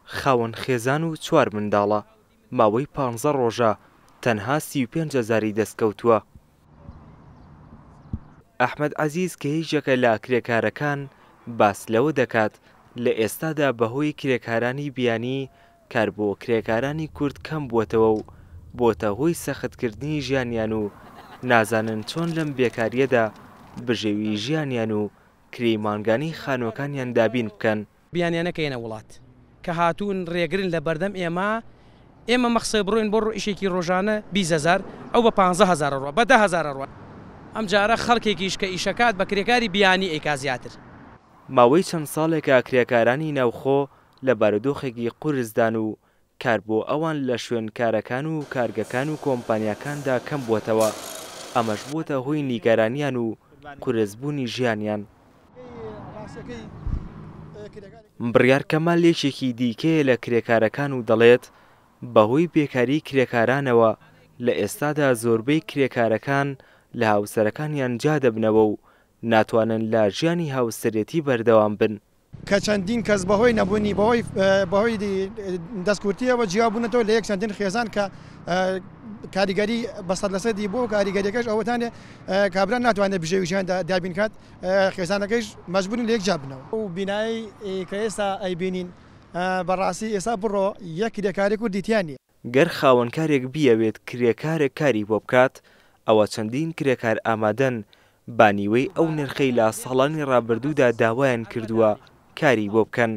خاوەن خێزان و چوار منداڵە، ماوەی پانزە ڕۆژە تەنها 35 هەزاری دەستکەوتووە. ئەحمەد عەزیز کە یەکێکە لە کرێکارەکان باس لەوە دەکات، لە ئێستادا بەهۆی کرێکارانی بیانی کار بۆ کرێکارانی کورد کەم بووەتەوە و بۆتە هۆی سەختکردنی ژیانیان و نازانن چۆن لەم بێکارییەدا بژێوی ژیانیان و کرێی مانگانەی خانووەکانیان دابین بکەن. بیانیانە کە یەنە وڵات کە هاتوون رێگرن لە بەردەم ئێمە، ئێمە مەخسە بڕۆین بۆ ئیشێکی رۆژانە 20 هەزار، ئەو بە 15 هەزار ئەڕوا، بە 10 هەزار ئەڕوا. ئەم جارە خەڵکێکیش کە ئیشەکات بە کرێکاری بیانی ئەیکا زیاتر. ماوەی چەند ساڵێکە کرێکارانی ناوخۆ لە بارودۆخێکی قورسدان و کار بۆ ئەوان لە شوێن کارەکان و کارگەکان و کۆمپانیاکاندا کەم بووەتەوە، ئەمەش بووەتە هۆی نیگەرانیان و قورسبوونی ژیانیان. بڕیار کەمال یەکێکی دیکەیە لە کرێکارەکان و دەڵێت، بەهۆی بێکاری کرێکارانەوە لە ئێستادا زۆربەی کرێکارەکان لە هاوسەرەکانیان جیا دەبنەوە و ناتوانن لە ژیانی هاوسەرێتی بەردەوام بن. کە چەندین کەس بەهۆی نەبوونی بەهۆی بەهۆی دەستکورتیەوە جیابوونەتەوە لە یەک، چەندین خێزان کە کاریگەری بەسەر لەسەری بۆ کاریگەریەکەش ئەوەتانێ کابرا ناتوانێت بژێوی ژیان دابین کات، خێزانەکەیش مەجبورن لە یەک جیا بنەوە. و بینایی کە ئێستا ئەیبینین بەڕاستی ئێستا بڕۆ یەک کرێکاری کوردی تیا نییە. گەر خاوەنکارێک بیەوێت کرێکارێک کاری بۆ بکات، ئەوە چەندین کرێکار ئامادەن با نیوەی ئەو نرخەی لە ساڵانی ڕابردوودا داوایان کردووە کاری بۆ بکەن،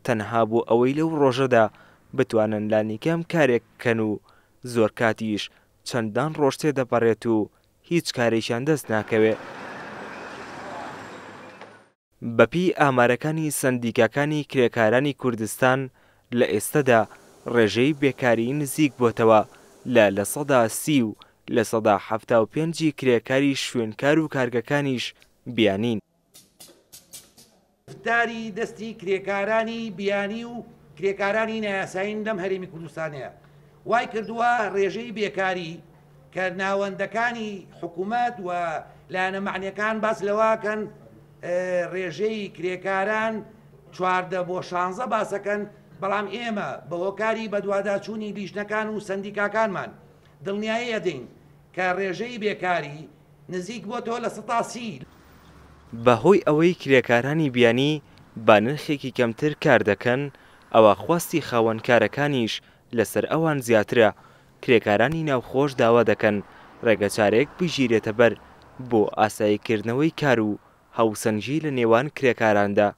تەنها بۆ ئەوەی لەو ڕۆژەدا بتوانن لانیکەم کارێک بکەن و زۆر کاتیش چەندان ڕۆژ تێدەپەڕێت و هیچ کارێکیان دەست ناکەوێ. بەپێی ئامارەکانی سەندیکاکانی کرێکارانی کوردستان لە ئێستەدا ڕێژەی بێکاری نزیک بۆتەوە لە 30% و 75% ی کرێکاری شوێنکار و کارگەکانیش بیانین. رفتاری دەستی کرێکارانی بیانی و کرێکارانی نایاسایین لەم هەرێمی کوردستانەیە وای کردووە ڕێژەی بێکاری کە ناوەندەکانی حکوومەت و لایەنە مەعنیەکان باس لەوەکەن ڕێژەی کرێکاران 14 بۆ 16 باسەکەن، بەڵام ئێمە بە هۆکاری بەدواداچوونی لیژنەکان و سەندیکاکانمان دڵنیایی ئەدەین کە ڕێژەی بێکاری نزیک بۆتەوە 30%. بەهۆی ئەوەی کرێکارانی بیانی بە نرخێکی کەمتر کار دەکەن، ئەوا خواستی خاوەن کارەکانیش لەسەر ئەوان زیاترە، کرێکارانی ناوخۆش داوا دەکەن ڕێگەچارەیەک بگیرێتە بەر بۆ ئاساییکردنەوەی کار و هاوسەنگی لە نێوان کرێکاراندا.